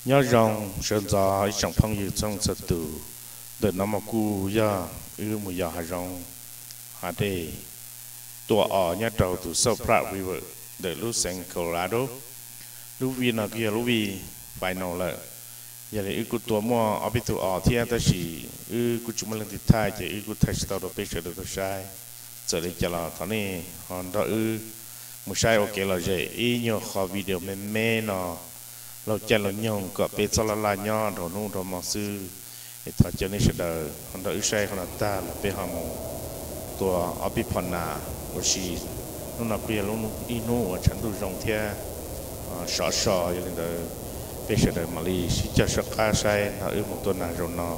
Nyob zoo sawv ntxov ib tsoom phooj ywg txhua leej txhua tus, ntawm no mas kuj yog wb mus yos hav zoov hav dej tua os nyob rau tus South Platte River ntawm lub xeev Colorado. Lub vij no kuj yog lub vij final lawm, yog li wb kuj tua muaj ob peb tug os thiab tab sis wb kuj tsis muaj leej twg thaij ces wb kuj thaij tsis tau rau peb sawv daws tau saib. Txawm li cas los thov nej ho nrog wb mus saib ua kev lom zem ib nyuag qho video me me no laug caij laug nyoog kom peb txhob laj laj nyob nrau hnub nrau hmo xwb. Es thov caw nej sawv daws ho nrog wb saib qhov no tag los peb ho mus tua ob peb phom nas ua si. Hnub no kuj yog ib hnub uas tshav ntuj zoo thiab sov so, yog li ntawd peb sawv daws mam li sib cog soj qab saib nrog wb mus tua nas zaum no.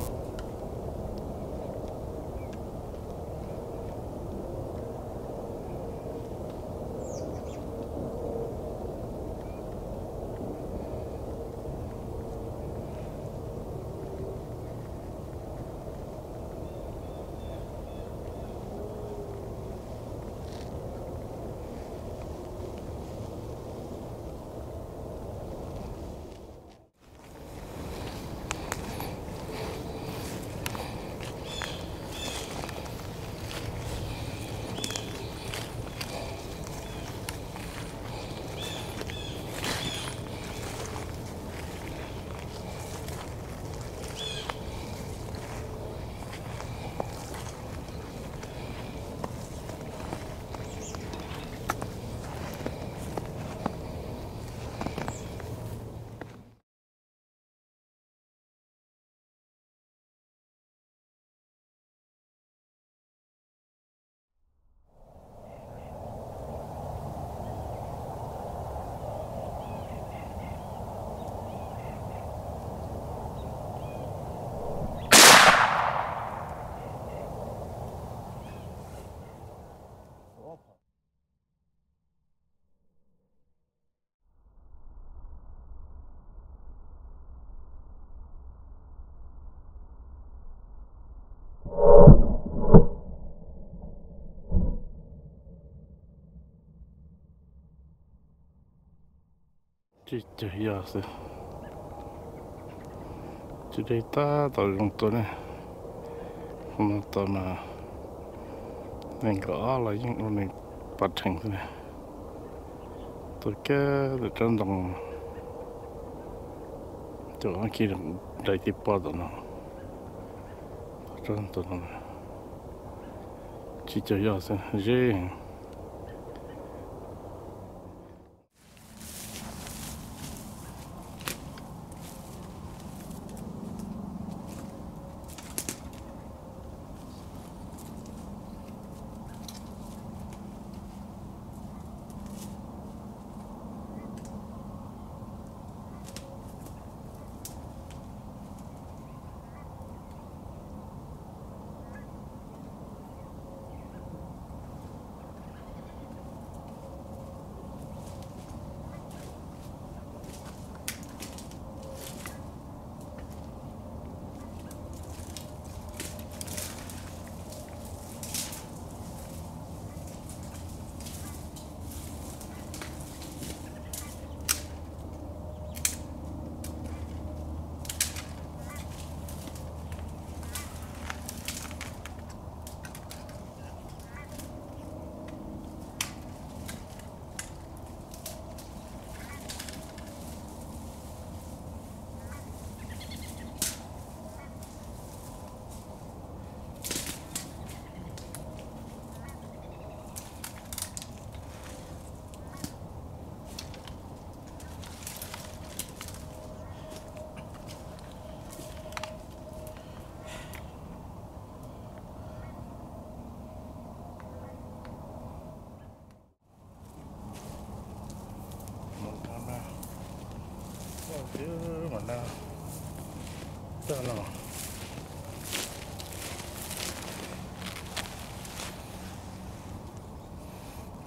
Tsis cag yog xwb, tsis deb tab tom zoo tua ne. Qhov no tua mas nees nkaum ob los yeej ua neeg pov rhees xwb ne. Tua kiag tus tsob ntoo, tus khi nraim tib pob tom no, tsob ntoo no tsis cag yog xwb zeb.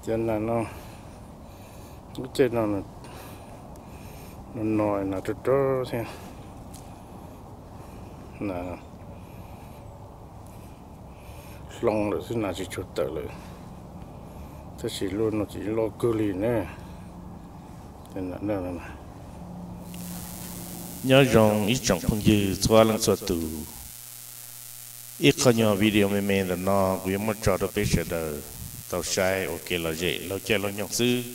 Cov nas no, lub caij no no nas rog rog thiab, nas hloov lawm xwb, nas tsis tshua tawm lawm, tab sis lub no tseem loj kawg li ne. Nas no, Nyob zoo ib tsoom phooj ywg txhua leej txhua tus, ib qho nyuag video me me ntawm no kuv yuav muab tso rau peb sawv daws tau saib ua kev lom zem laug caij laug nyoog xwb.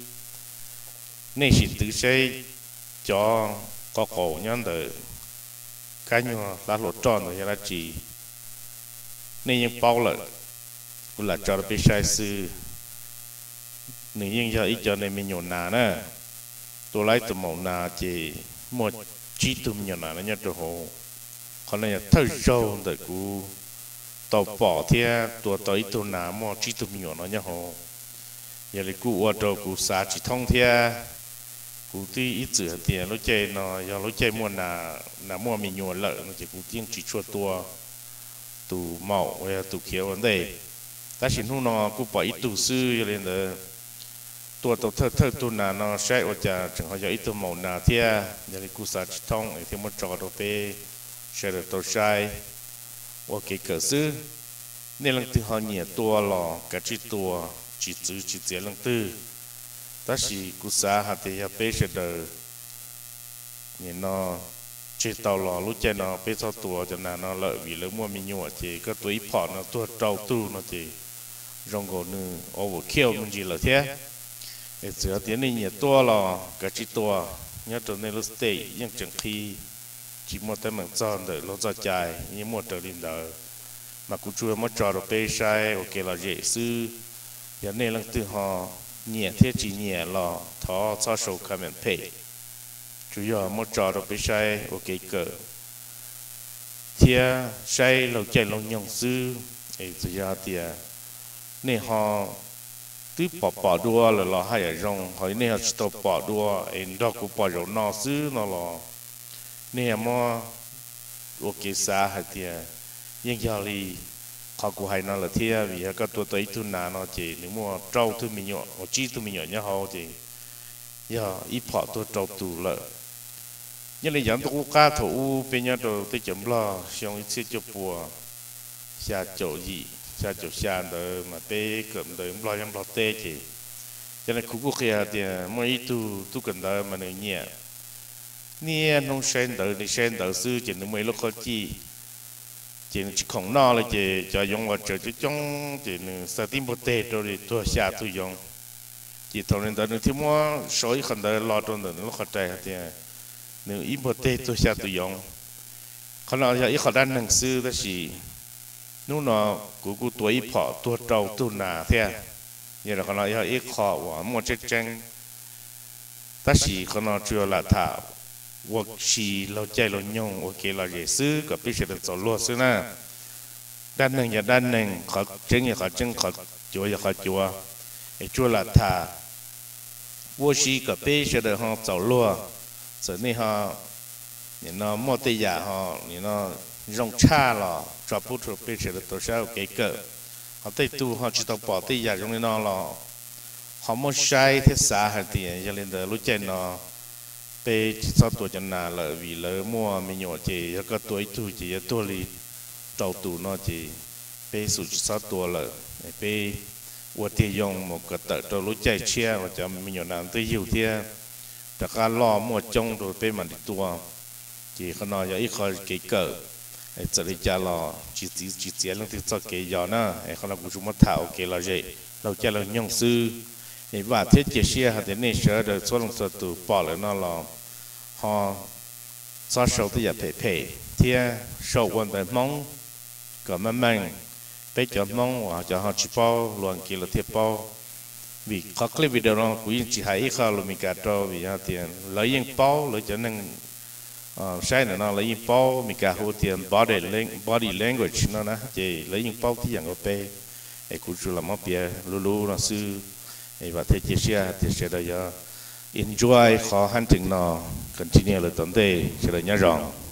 Nej sim twv saib cov qhov qaum nyob ntawm kab nyuag hlab hluas roj ntawd yog dab tsi, nej yeej paub lawm. Kuv lam tso rau peb saib xwb. Nws yeej yog ib co me nyuam nas na, tua lawm ib tug maum nas ces muaj tsib tug me nyuam nas no nyob rau hauv. Qhov no yog thawj zaug ntawm kuv tau pom thiab tua tau ib tug nas muaj tsib tug me nyuam no nyob hauv. Yog li kuj ua rau kuv xav tsis thoob thiab. Kuv twb ib txwm hais tias lub caij no yog lub caij muaj nas, nas muaj me nyuam lawm no ces kuv yeej tsis tshua tua tus maum uas yog tus khiav ua ntej. Tab sis hnub no kuj pom ib tug xwb, yog li ntawd tua tau thawj thawj tug nas no saib ua cas tseem ho yog ib tug maum nas thiab. Yog li kuj xav tsis thoob es thiaj muab tso rau peb sawv daws tau saib ua kev kawm xwb. Nej leej twg ho nyiam tua los kav tsij tua, tsis txwv tsis txiav leej twg. Tab sis kuv xav hais tias yog peb sawv daws nim no tseg tau los lub caij no peb txhob tua cov nas no lawm vim lawv muaj me nyuam ces koj tua ib phom no tuag rau tug no ces zoo nkaus nws overkill me ntsis lawm thiab. Es txawm hais tias nej nyiam tua los kav tsij tua, nyob rau nej lub state yeej tseem qhib, tsis muaj teeb meem txog ntawm luag txoj cai, yeej muaj raws li ntawd. Mas kuv tsuas muab tso rau peb saib ua kev lom zem xwb. Yog nej leej twg ho nyiam thiab tsis nyiam los thov txhob sau comment phem, tsuas yog muab tso rau peb saib ua kev kawm thiab saib laug caij laug nyoog xwb. Es txawm yog hais tias nej ho twb pom pom dua lawm los haj yam zoo, ho nej ho tsis tau pom dua es nrog kuv pom zaum no xwb no los nej muab ua kev xav hais tias yeej yog li qhov kuv hais no lawm thiab, vim yog koj tua tau ib tug nas no ces nws muaj rau tug me nyuam uas tsib tug me nyuam nyob hauv ces yog ib phom tuag rau tus lawm. Nyob li yav ntuj qub qab thaum ub peb nyob rau teb chaws Nplog xyoo ib txhiab cuaj puas xya caum yim xya caum xya ntawd mas peb kawm ntawv Nplog nyob Nplog teb ces cov neeg khu kuj qhia hais tias muaj ib tug tub kawm ntawv mas nws nyiam niaj hnub saib ntawv li saib ntawv xwb ces nws muaj ib lub qhob cij ces nws tsis khoom noj li ces cov yoov uas tsaws coob coob ces nws xa tib npuaj teg rau li tuag xya tug yoov. Ces thaum li ntawd nws thiaj muab sau ib qho ntawv lo rau ntawm nws lub qhov rais hais tias nws ib npuaj teg tuag xya tus yoov. Qhov no yog ib qho dab neeg xwb tab sis hnub no kuv kuj tua ib phom tuag rau tug nas thiab. Yog li qhov no yog ib qho uas muaj tseeb tseeb, tab sis qhov no tsuas yog lam tham ua si laug caij laug nyoog ua kev lom zem xwb kom peb sawv daws txaus luag xwb na. Dab neeg yog dab neeg, qhov tseeb yog qhov tseeb, qhov cuav yog qhov cuav, es tsuas lam tham ua si kom peb sawv daws ho txaus luag. Txawm nej ho nim no muaj tej yam ho nim no zoo tshaj los tso pub rau peb sawv daws tau saib ua kev kawm. Ho tej tug ho tsis tau pom tej yam zoo li no los ho muab saib thiab xav hais tias yog li ntawd lub caij no peb tsis txhob tua cov nas lawm vim lawv muaj me nyuam ces yog koj tua ib tug ces yuav tuag li rau tus no ces peb xum tsis txhob tua lawm. Peb ua tiag yoo mus kom tawm rau lub caij tshiab uas cov me nyuam nas twb yug thiab rov qab loj muaj coob rau peb mam li tua. Ces qhov no yog ib qho kev kawm, txawm li cas los tsis txwv tsis txiav leej twg txoj kev yos na. Es qhov no kuv tsuas muab tham ua kev lom zem laug caij laug nyoog xwb. Es vam thiab cia siab hais tias nej sawv daws txhua leej txhua tus pom lawm no los ho txhob sau tej yam phem phem thiab sau ua ntawv Hmoob kom meej meej. Peb cov Hmoob uas cov ho tsis paub lus Askiv los thiaj paub. Vim qhov clip video no kuv yeej tsis hais ib qho lus Meskas rau vim yog tias lawv yeej paub, lawv cov neeg saib ntawm no lawv yeej paub, Meskas hu tias body language no na, ces lawv yeej paub tib yam nkaus peb. Es kuv tsuas los muab piav lub lub no xwb. Es vam thiab cia siab tias sawv daws yuav enjoy qhov hunting no, continue lawm tom ntej, sawv daws nyob zoo.